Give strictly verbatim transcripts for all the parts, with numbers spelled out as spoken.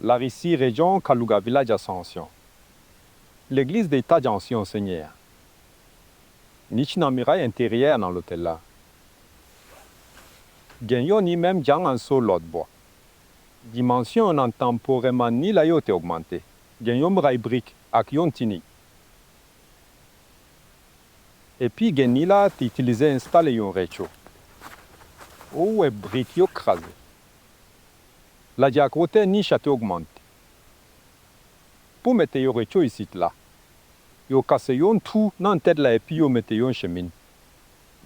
Larisi, rejyon Kalouga, vilaj Asansyon. Legliz de etaj ansyen Senyè a. Nich nan miray enteryè nan lotèl la. Gen yon ni menm jan an sou lòt bò. Dimansyon nan tanporèman ni la yo te ogmante. Gen yon miray brik ak yon ti ni. Epi gen ni la te itilize enstale yon recho. Ou wè brik yo kraze. Lajè ak wotè nich a te ogmante. Pou mete yon recho isit la, yo kase yon twou nan tèt la epi yo mete yon chemin.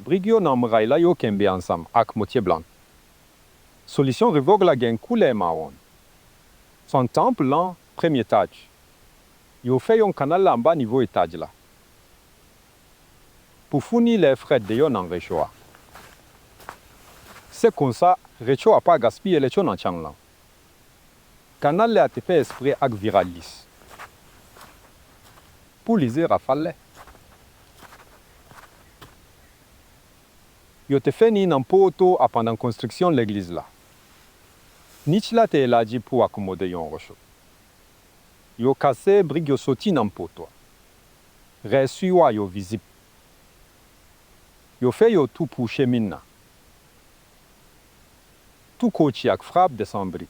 Brik yo nan miray la yo kenbe ansanm ak motye blan. Solisyon revòg la gen koulè mawon. San tanp lan premye etaj. Yo fè yon kanal anba nivo etaj la. Pou founi lè frèt deyò nan recho a. Se konsa, recho a pa gaspiye lecho nan chan lan. Kanal la te fè espre ak viralis. Pou lize rafal lè. Yo te fè ni nan poto a pandan konstriksyon legliz la. Nich la te elaji pou akomode yon recho. Yo kase brik yo soti nan poto a. Rès yo a yo vizib. Yo fè yo twou pou chemin nan. Twou kwochi ak frap desan brik.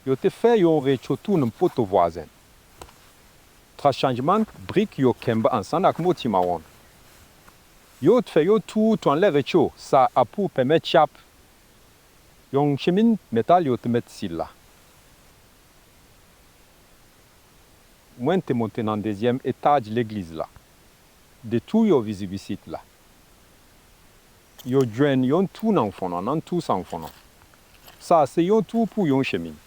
Yo te fè yon recho tou nan poto vwazen. Tras chanjman brik yo kenbe ansanm ak motye mawon. Yo t fè yo twou tou anlè recho sa a pou pèmèt chap yon chemin metal yo te met sila. Mwen te monte nan dezyèm etaj legliz la. De twou yo vizib isit la. Yo jwenn yon twou nan fon nan, nan twou sa nan fon nan. Sa se yon twou pou yon chemin.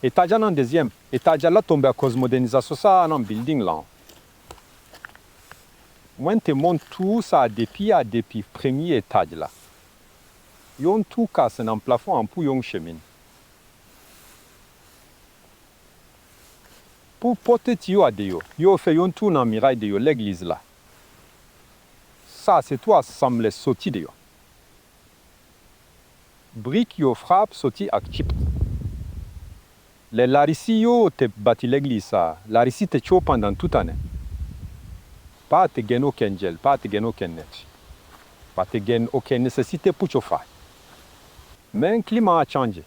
Etaj la nan dezyèm, etaj la tonbe akoz modènizasyon sa a nan bilding lan. Mwen te monte twou sa a depi a depi premye etaj la. Yon twou kase nan plafon an pou yon chemin. Pou pote tiyo a deyò, yo fè yon twou nan miray deyò legliz la. Sa se twou a sanble soti deyò. Brik yo frap soti ak chip. Lè Larisi yo te bati legliz sa, Larisi te cho pandan tout ane. Pa te gen okenn jèl, pa te gen okenn nèj. Pa te gen okenn nesesite pou chofay. Men klima a chanje.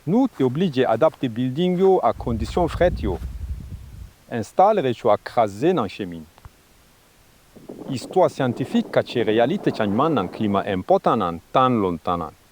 Nou te oblije adapte bilding yo ak kondisyon frèt yo. Enstale recho a kraze nan chemin. Istwa syantifik kache reyalite chanjman nan klima enpòtan nan tan lontan nan.